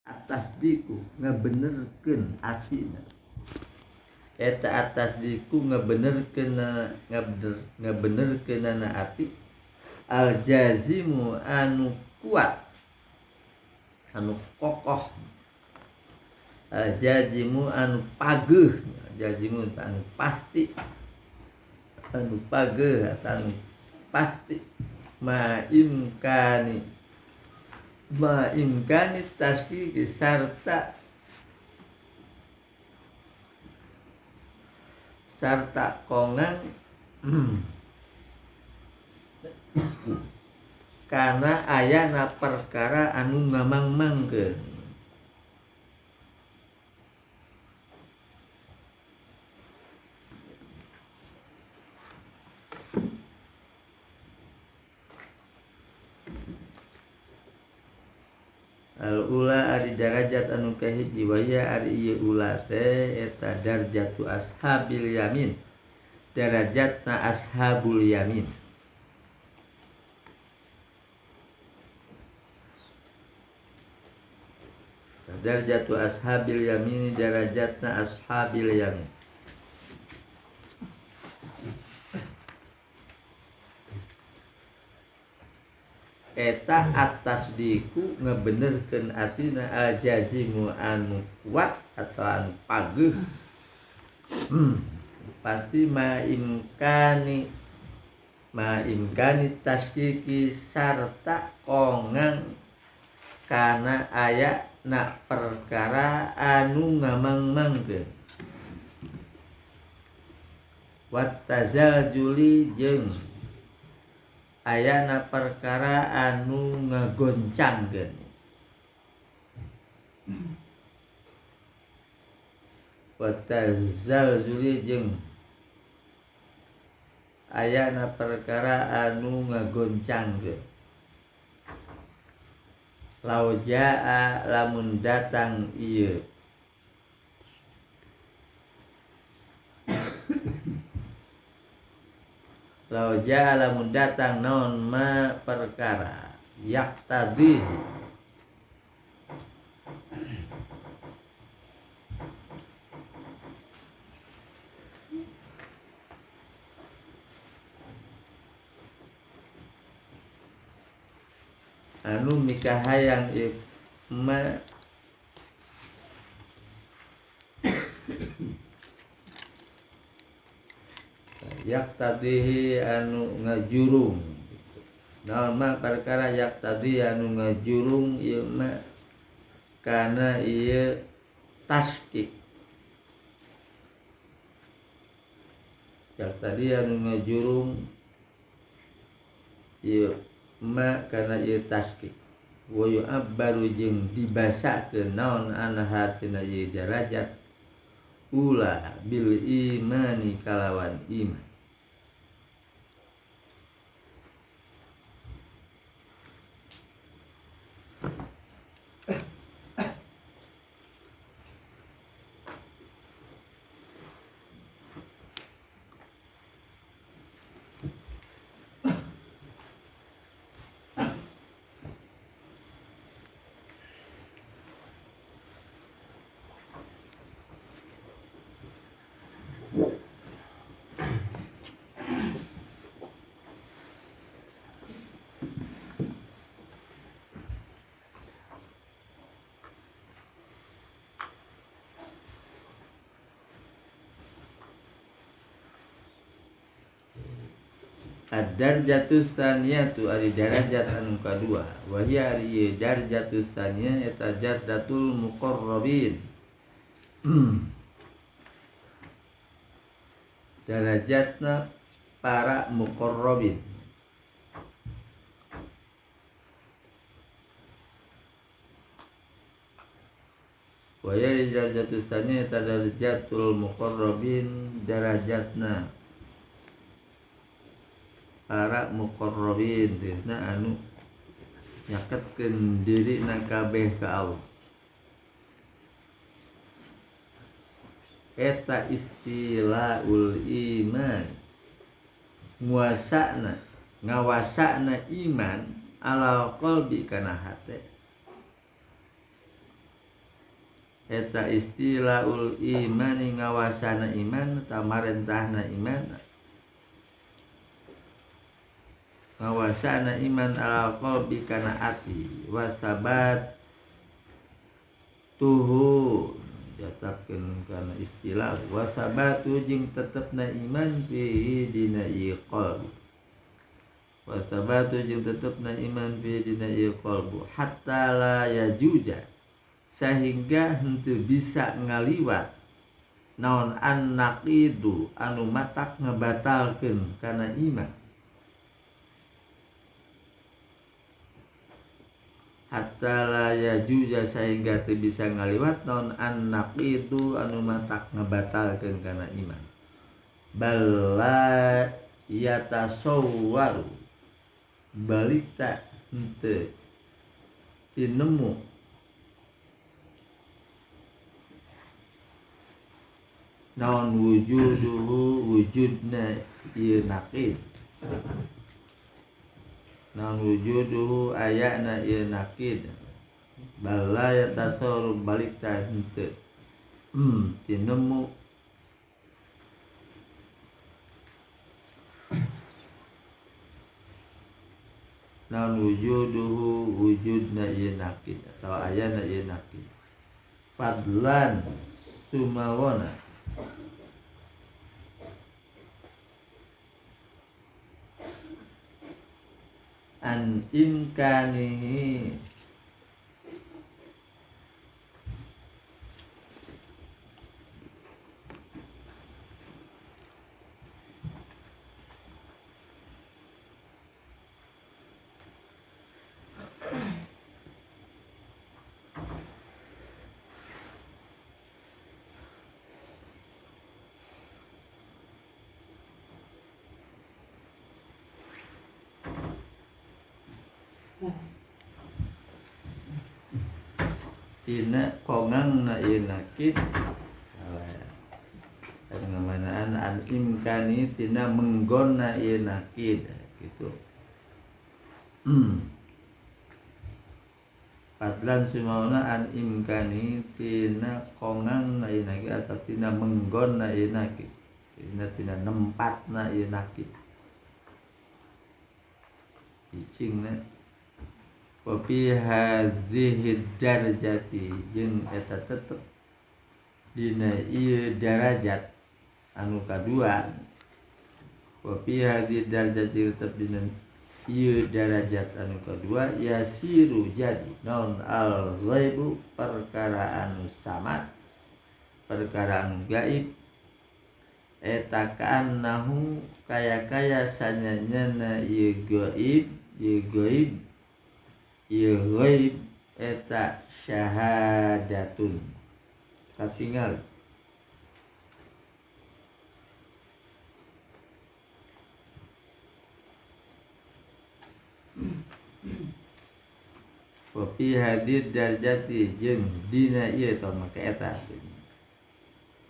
Atasdiku ngabenerkeun atina eta atasdiku ngabenerkeunana ati al jazimu anu kuat anu kokoh al jazimu anu pageuh jazimu anu pasti anu pageuh anu pasti ma imkani tasdiq sarta kongang kana ayana perkara anu ngamang-mangkeun al ula ari darajat anu kahiji waya ari ieu ula teh eta darjatu ashabil yamin darajatna ashabul yamin darjatu ashabil yamin darajatna ashabil yamin eta atasdiku ngebenerkeun atina aljazimu anu kuat atau anu pageuh pasti ma imkani tasdiki sarta kongang kana aya na perkara anu ngamang-mangkeun wat tazaljuli jeung ayana perkara anu ngagoncangkeun wa tazalzuli jeung ayana perkara anu ngagoncangkeun lau jaa lamun datang ieu lau jaa lamun datang naon ma perkara yaqtadi anu mikahayang ma yaqtadihi anu ngajurung naon ma perkara yaqtadi anu ngajurung ieu ma kana ieu tasdik yaqtadi anu ngajurung ieu ma kana ieu tasdik wa yu'abbaru jeung dibasakeun naon anha tina ieu darajat ula bil imani kalawan iman. Ad-darjatus tsaniyatu ari darajat anu kadua wa hiya ari darjatus tsaniyah eta darjatul muqarrabin darajatna para muqarrabin wa hiya ari darjatus tsaniyah eta darjatul muqarrabin darajatna para muqarrabin tisna anu nyaketkeun dirina kabeh ka Allah eta istilaul iman nguasana ngawasana iman alal qalbi kana hate Eta istilaul imani ngawasana iman tamarentahna iman ngawasana iman alal qalbi kana ati wasabat tuhu ditetapkeun kana istilah wasabatu jeung tetepna iman fi dina ieu qalbi wasabatu jeung tetepna iman fi dina ieu qalbu hatta la yajuja sehingga henteu bisa ngaliwat naon annaqidu anu matak ngebatalkeun kana iman hatta la yajuja sehingga teu bisa ngaliwat naon annaqidu anu matak ngebatalkeun kana iman bal la yatasawwaru balita henteu tinemu naon wujuduhu wujudna ieu naqid naon wujuduhu ayana ieu naqid bal la yatasawwaru balita henteu tinemu naon wujuduhu wujudna ieu naqid atau ayana ieu naqid fadlan sumawona an imkanihi tina kongangna ieu nakid ngamanaan an imkani tina menggonna ieu nakid gitu. Fadlan sumauna an imkani tina kongangna ieu nakid atau tina menggonna ieu nakid tina nempatna ieu nakid cicingna wa fi hadhihi darajati jeung eta tetep dina ieu darajat anu kadua wa fi hadhihi darajati tetep dina ieu darajat anu kadua yasiru jadi naon al ghaibu perkara anu samad perkara anu gaib eta kaannahu kaya-kaya sanyanyana ieu gaib ieu gaib ieu ghaib eta syahadatun katingal wa fi hadid darjati jeung dina ieu tah make eta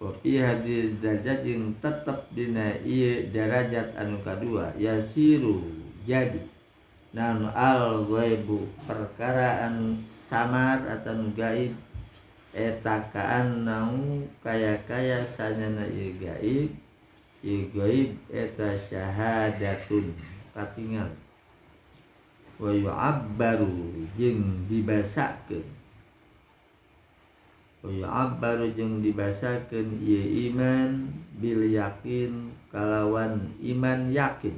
wa fi hadid darjat jeung tetep dina ieu darajat anu kadua yasiru jadi naon al ghaibu perkara anu samar atau anu gaib eta kaannahu kaya-kaya sanyana ieu gaib eta syahadatun katingal wa yu'abbaru jeung dibasakeun wa yu'abbaru jeung dibasakeun ieu iman bil yakin kalawan iman yakin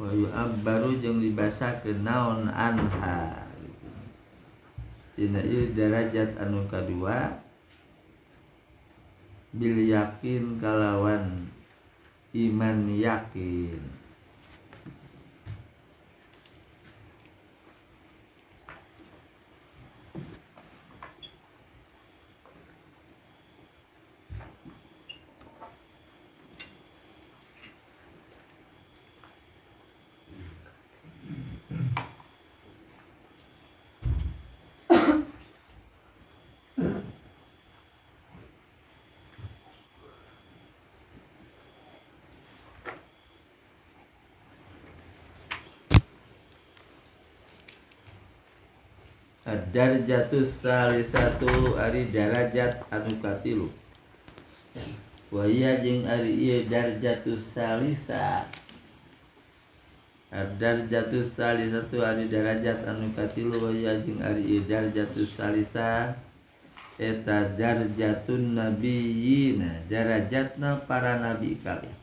wa yu'abbaru jeung dibasakeun naon anha dina ieu darajat anu kadua bil yakin kalawan iman yakin Ad-darjatus salisatu ari darajat anu katilu. Wa ieu jeung ari ieu darjatus salisa. Ad-darjatus salisatu ari darajat anu katilu wa ieu jeung ari ieu darjatus salisa eta darjatun nabiyina, darajatna para nabi kabeh.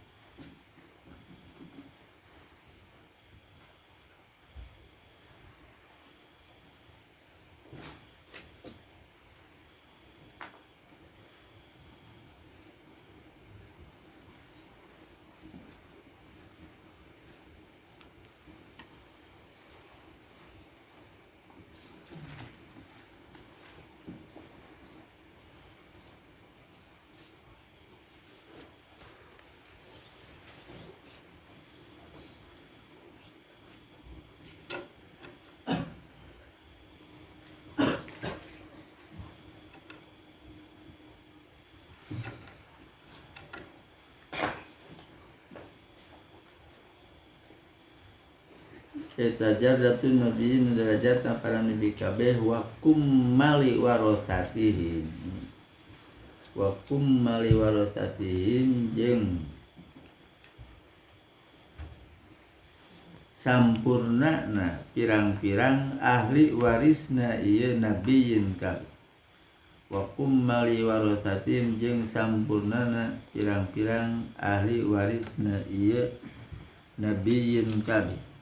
Eta darjatun nabiyyin derajat para nabi kabeh wa kummali warasatihim. Wa kummali warasatihim jeung sampurnana pirang-pirang ahli warisna ieu nabiyyin kabeh. Wa kummali warasatihim jeung sampurnana pirang-pirang ahli warisna ieu nabiyyin kabeh.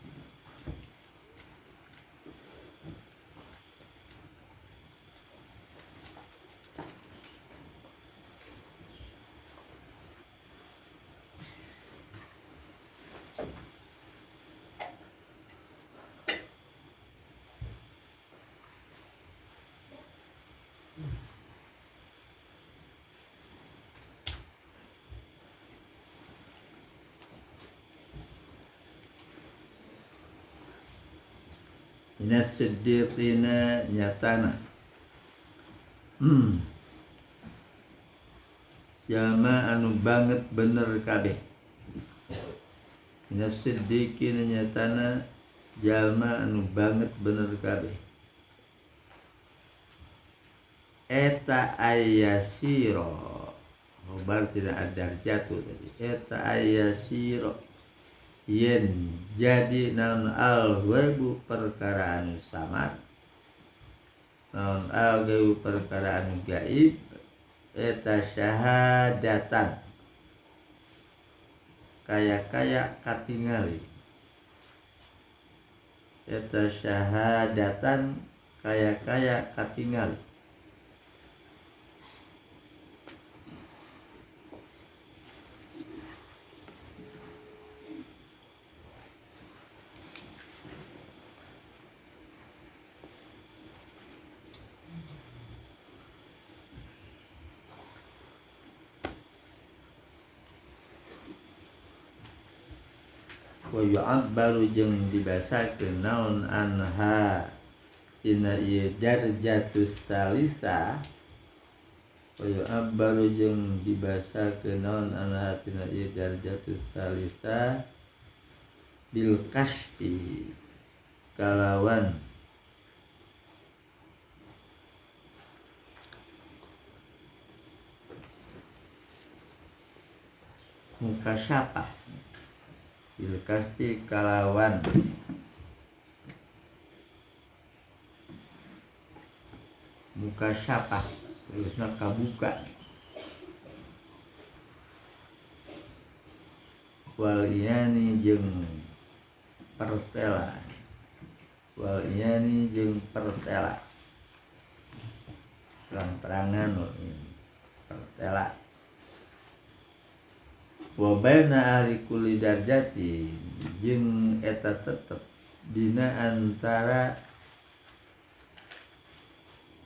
Minas siddiqina nyatana jalma anu banget bener kabeh. Minas siddiqina nyatana jalma anu banget bener kabeh. Eta ayasiro khobar tidak ada jatuh tadi. Eta ayasiro yen jadi naon al-ghaibu perkara anu samar, naon al-ghaibu perkara anu gaib eta syahadatan kaya-kaya katingali, eta syahadatan kaya-kaya katingali. Wa yu'abbaru jeung dibasakeun naon anha tina ieu darjatus salisa. Wa yu'abbaru jeung dibasakeun naon anha tina ieu darjatus salisa bil kasfi kalawan mukasyafah, bil kasfi kalawan mukasyafah terusna kabuka wal iyani jeung pertela, wal iyani jeung pertela terang-terangan pertela. Wa baina ahli kulli darjati jeung eta tetep dina antara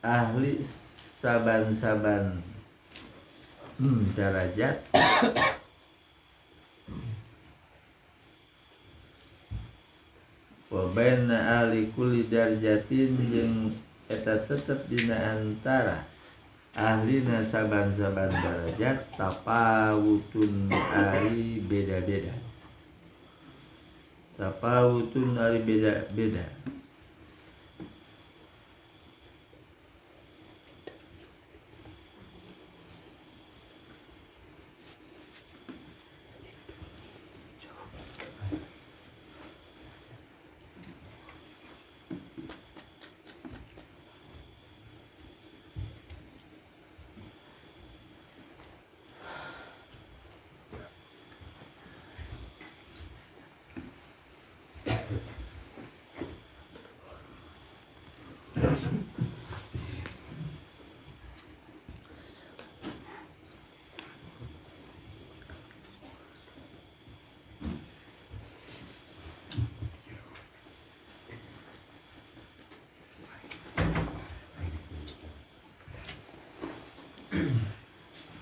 ahli saban-saban darajat wa baina ahli kulli darjatin jeung eta tetep dina antara ahlina saban-saban darajat tapawutun ari beda-beda, tapawutun ari beda-beda.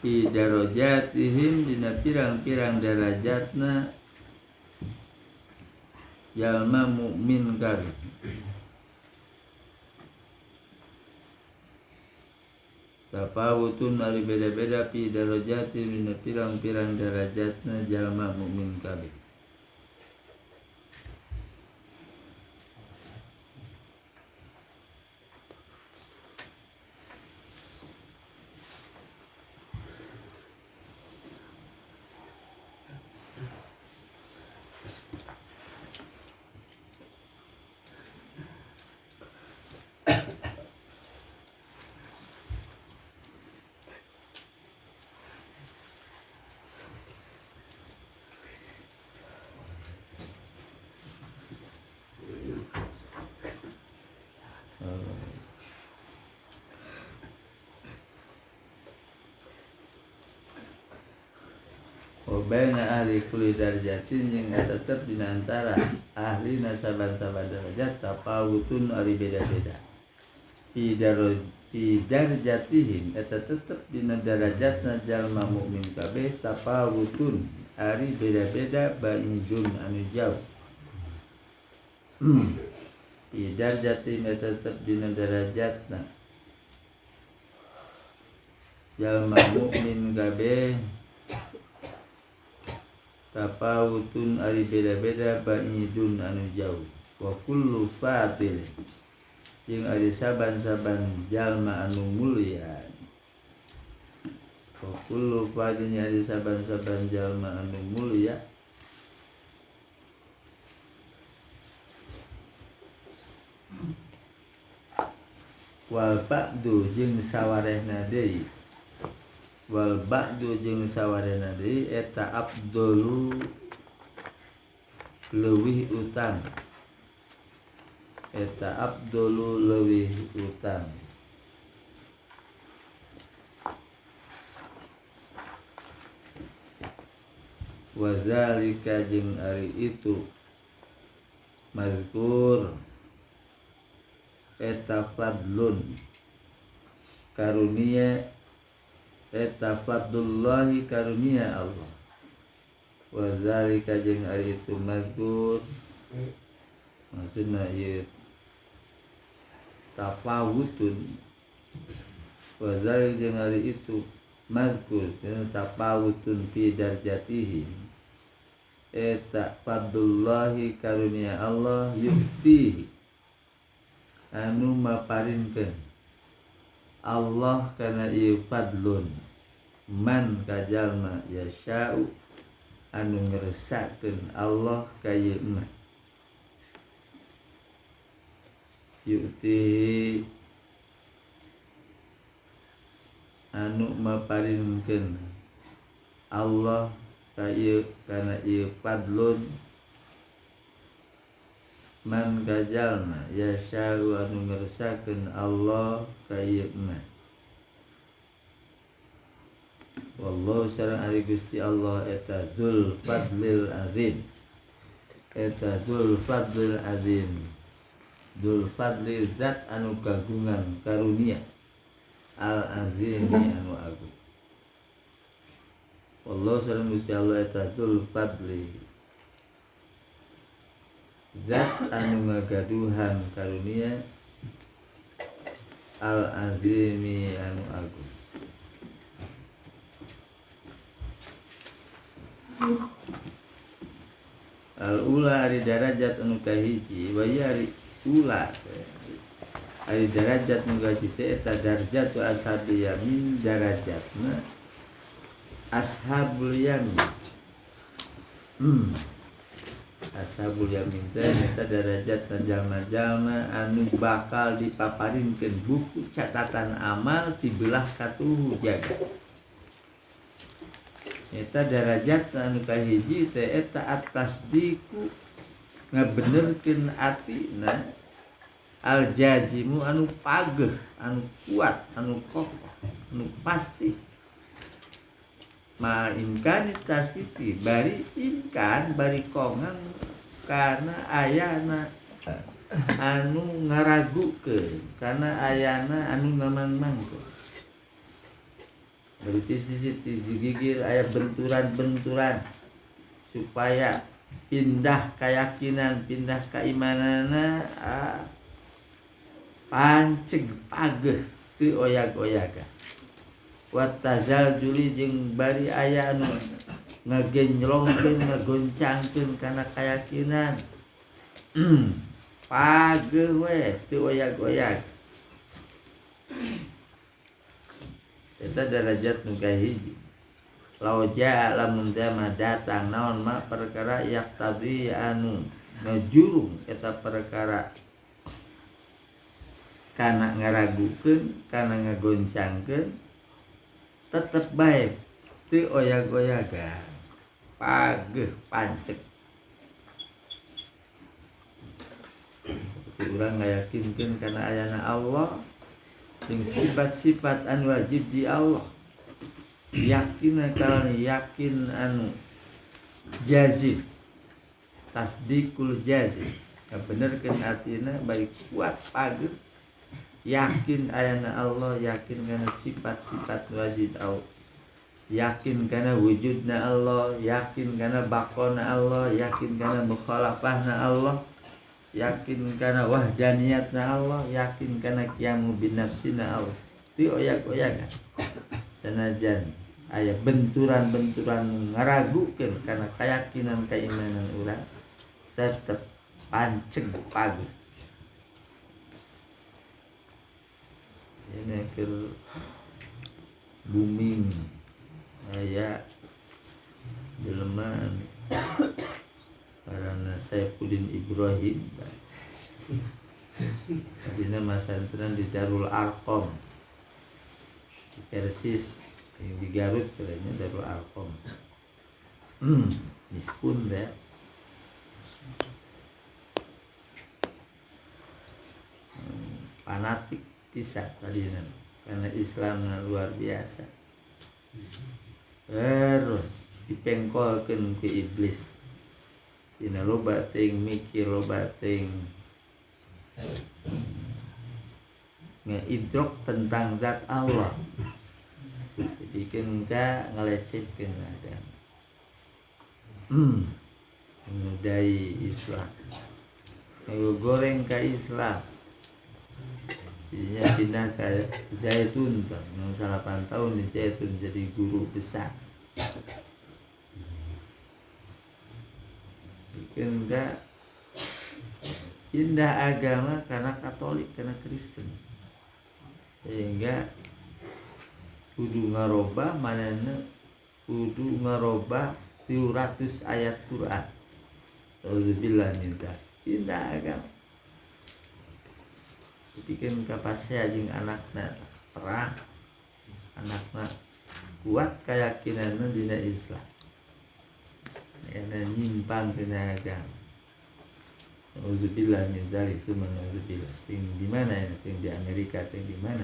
Fi darajatihim dina pirang-pirang darajatna jalma mukmin kabeh. Tafawutun ari beda-beda fi darajatihim dina pirang-pirang darajatna jalma mukmin kabeh. Baina ahli kulli darajatin jeung tetep dina antara ahli saban-saban derajat tafawutun ari beda-beda. Fi darajatihim eta tetep dina darajatna jalma mukmin kabeh tafawutun ari beda-beda bainjun anu jauh. Fi darajatihim eta tetep dina darajatna jalma mukmin kabeh tafawutun ari beda-beda ba'idun anu jauh. Wa kullu fadil jeung ari saban-saban jalma anu mulia. Wa kullu fadil ari saban-saban jalma anu mulia wal ba'du jeung sawarehna deui. Wal ba'du jeung sawarehna deui eta afdalu leuwih utang. Eta afdalu leuwih utang. Wa zalika jeung ari itu mazkur eta fadlun karunia eta fadlullahi karunia Allah. Wa zalika jeung ari itu mazkur maksudna ieu tafawutun. Wa zalika jeung ari itu mazkur tafawutun fi darjatihi eta fadlullahi karunia Allah yuktihi anu maparinkeun Allah kana ieu fadlun man kajalma yasya'u anu ngeresakeun Allah ka ieu mah yu'tihi anu maparinkeun Allah ka ieu kana ieu fadlun man kajalma yasya'u anu ngeresakeun Allah ka ieu mah. Wallahu sareng ari Gusti Allah eta dzul fadlil azim. Eta dzul fadlil azim. Dzul fadli zat anu kagungan karunia al azimi anu agung. Wallahu sareng Gusti Allah eta dzul fadli zat anu ngagaduhan karunia al azimi anu agung. Al ula ari darajat anu kahiji wa ari ula ari darajat nu kahiji teh eta darajatu ashabil yamin darajatna ashabul yamin. Ashabul yamin teh eta darajat jalma-jalma anu bakal dipaparinkeun buku catatan amal tibelah katuhu jagat. Eta darajat anu kahiji teh eta at-tasdiqu ngabenerkeun atina al jazimu anu pageuh, anu kuat, anu kokoh, anu pasti. Ma imkani tasdiqi bari imkan bari kongan karena ayana anu ngaragukeun, karena ayana anu ngamang-mangkeun. Berarti sisi gigir aya benturan-benturan supaya pindah keyakinan, pindah keimanana panceg pageh teu oyag-oyagan. Wa tazaljuli jeung bari aya anu ngagenjlongkeun ngagoncangkeun kana keyakinan. Pageh we teu oyag-oyag. Eta derajat nu kahiji. Law jaa lamun mah datang naon ma perkara yaqtadi anu ngajurung eta perkara kana ngaragukeun kana ngagoncangkeun tetep bae teu oyag-oyagan pageuh panceg. Urang ngayakinkeun kana ayana Allah jeung sifat-sifat anu wajib di Allah. Yakin kalau yakin anu jazim tasdikul jazim kabenerkeun atina bari kuat pageuh yakin ayana Allah, yakin kana sifat-sifat wajib Allah, yakin kana wujudna Allah, yakin kana baqona Allah, yakin kana mukhalafahna Allah, yakin kana wahdaniyatna Allah, yakin kana qiyamu bin nafsina Allah. Teu oyak-oyakan sanajan aya benturan-benturan ngaragukeun kana keyakinan keimanan urang tetep panceg pageuh. Ini keur booming aya jelema karena Saifuddin Ibrahim tadina masantren di Darul Arqam di Persis yang di Garut kayaknya Darul Arqam. Miskun ya. Fanatik bisa tadi karena Islamnya luar biasa. Terus dipengkolkeun ku iblis. Dina loba teuing mikir loba teuing ngaidrok tentang zat Allah. Jadikeun ka ngalecehkeun agama. Menodai Islam. Ngagoreng ka Islam. Jadinya pindah ke Zaitun, 8 tahun di Zaitun jadi guru besar. Bikin enggak pindah agama karena Katolik, karena Kristen. Sehingga kudu ngarobah manehna kudu ngarobah 300 ayat Quran. Auzubillah min dzalik. Pindah agama. Bikin kapasea jeung anakna perang, anakna kuat keyakinanna dina Islam, ena nyimpang tina agama. Auzubillah min dzalik, tsumma auzubillah. Sing di mana ya? Sing di Amerika, sing di mana?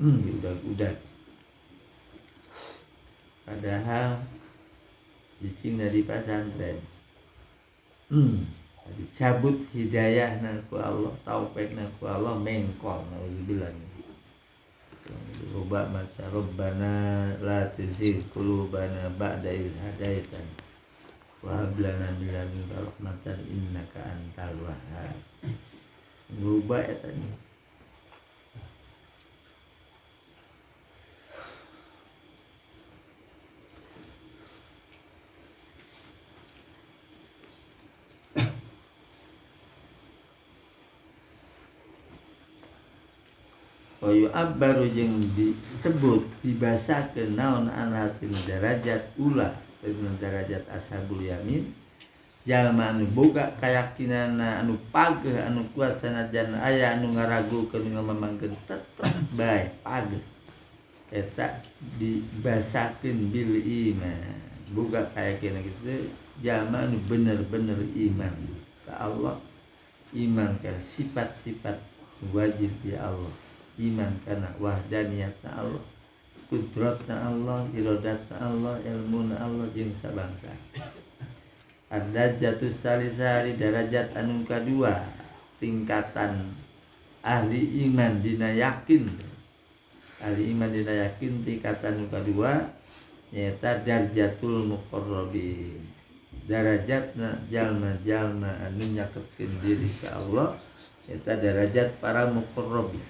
Di udag-udag. Padahal cicingna di pasantren. Dicabut hidayahna ku Allah, taufikna ku Allah, mengkol. Nauzubillah. Loba maca Rabbana la tuzigh qulubana ba'da idh hadaitana wa hab lana min ladunka rahmatan innaka antal wahhab. Loba eta nih. Wa yu'abbaru jeung disebut dibasakeun naon anhatin derajat ula derajat ashabul yamin jalma anu boga kayakinanna anu pageuh anu kuat sanajan aya anu ngaragukeun ngamamangkeun tetep bae pageuh eta dibasakeun bil iman boga kayakinan kitu jalma anu bener-bener iman ka Allah, iman ka sifat-sifat wajib di Allah, iman kana wahdaniyatna Allah, kudratna Allah, iradatna Allah, ilmuna Allah jeung sabangsa. Ad-darajatu salisah di derajat anu kadua tingkatan ahli iman dina yakin. Ahli iman dina yakin tingkatan nu kadua nyaeta darjatul muqarrabin. Darajatna jalma-jalma anu nyaketkeun diri ka Allah nyaeta darajat para muqarrabin.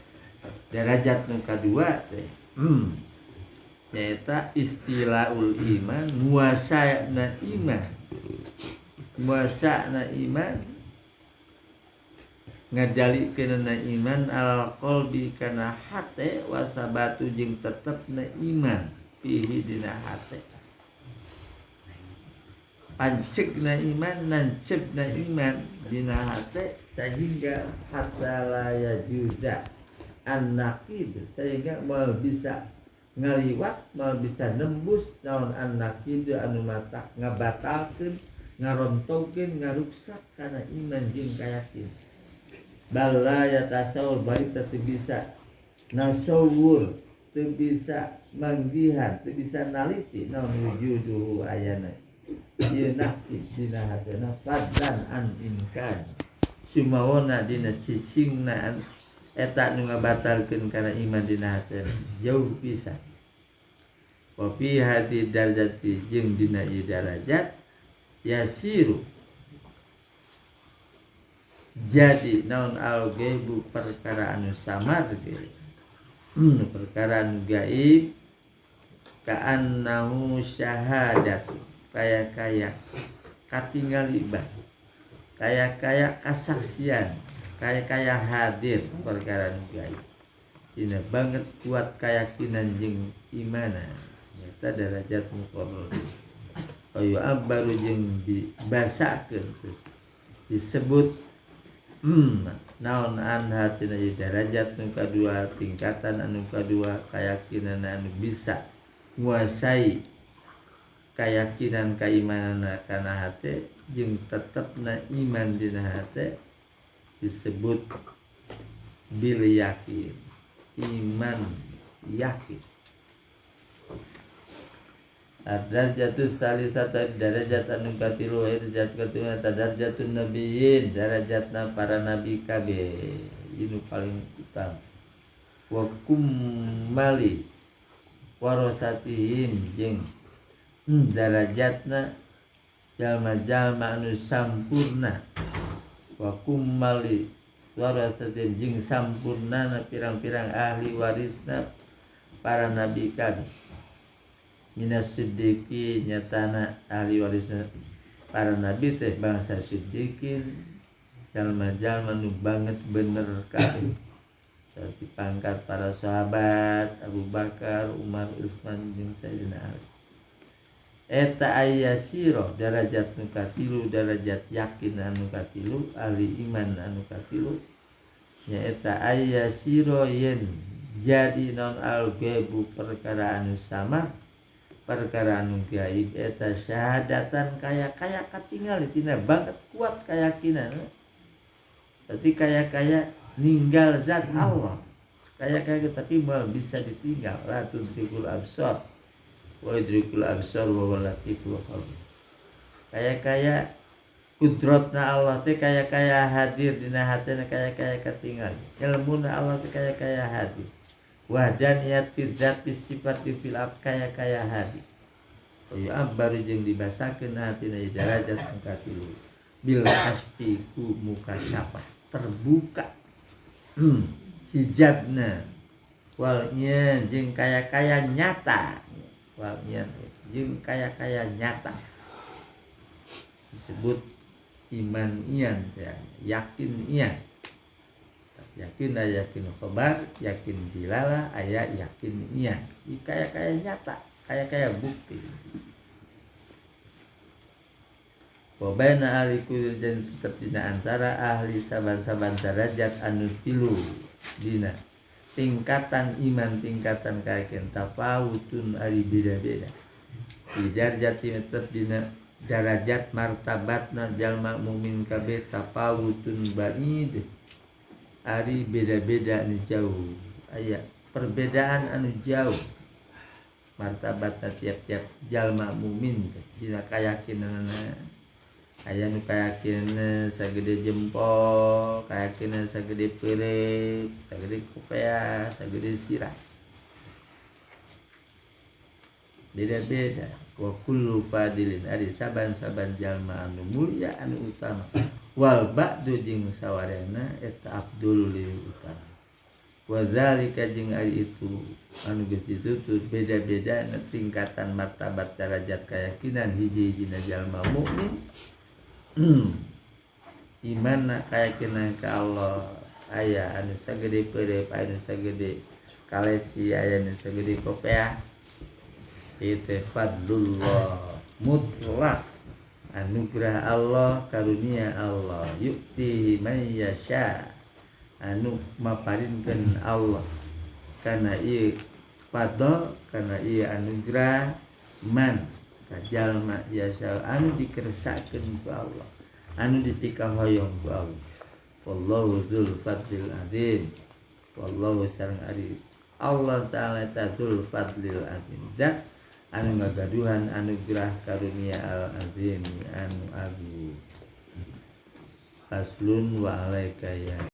Darajat nu kadua teh nyaeta istilaul iman, muasana iman. Muasana iman ngadalikeunana iman alal qalbi kana hate wa sabatu jeung tetepna iman fihi dina hate. Pancegna iman, nancepna iman dina hate sehingga hatta la yajuza an-naqid, sehingga moal bisa ngaliwat, moal bisa nembus naon an-naqid anu mata ngabatalkeun, ngarontogkeun, ngaruksak kana iman jeung kayakinan. Bal la yatasawwur, balik teu bisa nasawwur, teu bisa manggihan, teu bisa naliti naon wujuduhu ayana ieu naqid dina hatena fadlan an imkan sumawona dina cicingna eta nu ngabatalkeun kana iman dina hatena jauh pisan. Wa fi hadhi darajati jeung dina ieu darajat yasiru jadi naon al gaibu perkara anu samar ge perkara anu gaib ka'annahu syahadatu kaya-kaya katingali bah kaya-kaya kasaksian kaya-kaya hadir perkara anu gaib dina banget kuat keyakinan jeung imana nyata derajat muqarrabin. Ayu abbaru jeung dibasakeun terus disebut naon anha tina derajat nu kadua tingkatan anu kadua keyakinan anu bisa nguasai keyakinan keimanan kana hate jeung tetepna iman dina hate disebut bil yakin, iman yakin. Ad-darjatus salisatu darajat anu katilu darajat katilu eta darjatun nabiyyin darajatna para nabi kabeh ini paling utama. Wa kummali warasatihim jeung darajatna jalma-jalma anu sampurna. Wa kummali warasatihim jeung sampurnana pirang-pirang ahli warisna para nabi kabeh. Minas siddiqin nyatana ahli warisna para nabi teh bangsa siddiqin jalma-jalma nu banget bener kabeh saperti pangkat para sahabat Abu Bakar, Umar, Utsman jeung Sayyidina Ali. Eta ayasiro darajat nu katilu darajat yakin anu katilu ahli iman anu katilu nyaeta ayasiro yen jadi non al gaibu perkara anu samar perkara anu gaib eta syahadatan kaya-kaya katingali tina banget kuat keyakinan. Berarti kaya-kaya ninggal zat Allah kaya-kaya tapi mal bisa ditinggal la tudrikul absar wa yudrikul absar wa huwal latiful khabir. Kaya-kaya kudrotna Allah teh kaya-kaya hadir dina hatena kaya-kaya katingal ilmuna Allah teh kaya-kaya hadir wahdaniyat fi dzat fi sifat fil ab kaya-kaya hadi. Ya baru jeung dibasakeun hatina derajat nu katilu bil kasfi ku mukasyafah terbuka hijabna walnya jeung kaya-kaya nyata walnya jeung kaya-kaya nyata disebut iman ian ya, yakin ian. Yakin aya yakin khobar, yakin dilala, aya yakin ian. Kaya-kaya nyata, kaya-kaya bukti. Wa baina ahli kulli dan tetep dina antara ahli saban-saban derajat anu tilu dina tingkatan iman tingkatan kayakinan tafawutun ari beda-beda. Di darjat tetep dina darajat martabatna jalma mukmin kabeh tafawutun ba'id. Ari beda-beda anu jauh. Aya perbedaan anu jauh martabatna tiap-tiap jalma mukmin dina kayakinanna. Aya nu kayakinanna sagede jempol, kayakinanna sagede peureuk, sagede kopea, sagede sirah. Beda-beda. Wa kullu fadilin ari saban-saban jalma anu mulia anu utama wal ba'du jeung sawarehna eta afdhul leuwih utama. Wa dzalika jeung ari itu anu geus ditutur beda-beda tingkatan martabat derajat keyakinan hiji-hijina jalma mukmin. Imanna keyakinan ka Allah aya anu sagede peureup, aya anu sagede kaleci, aya anu sagede kopeah. Itu fadlullah mutlak, anugerah Allah, karunia Allah, yuktihi man yasha, anu maparinkeun Allah kana ieu fadl, kana ieu anugerah, man ka jalma yasha anu dikersakkeun ku Allah, anu dipikahoyong ku Allah. Wallahu dzul fadlil azim. Wallahu sareng ari Allah Ta'ala ta dzul fadlil azim, zat anu ngagaduhan anugerah karunia al azim anu agung. Faslun wa alaika ya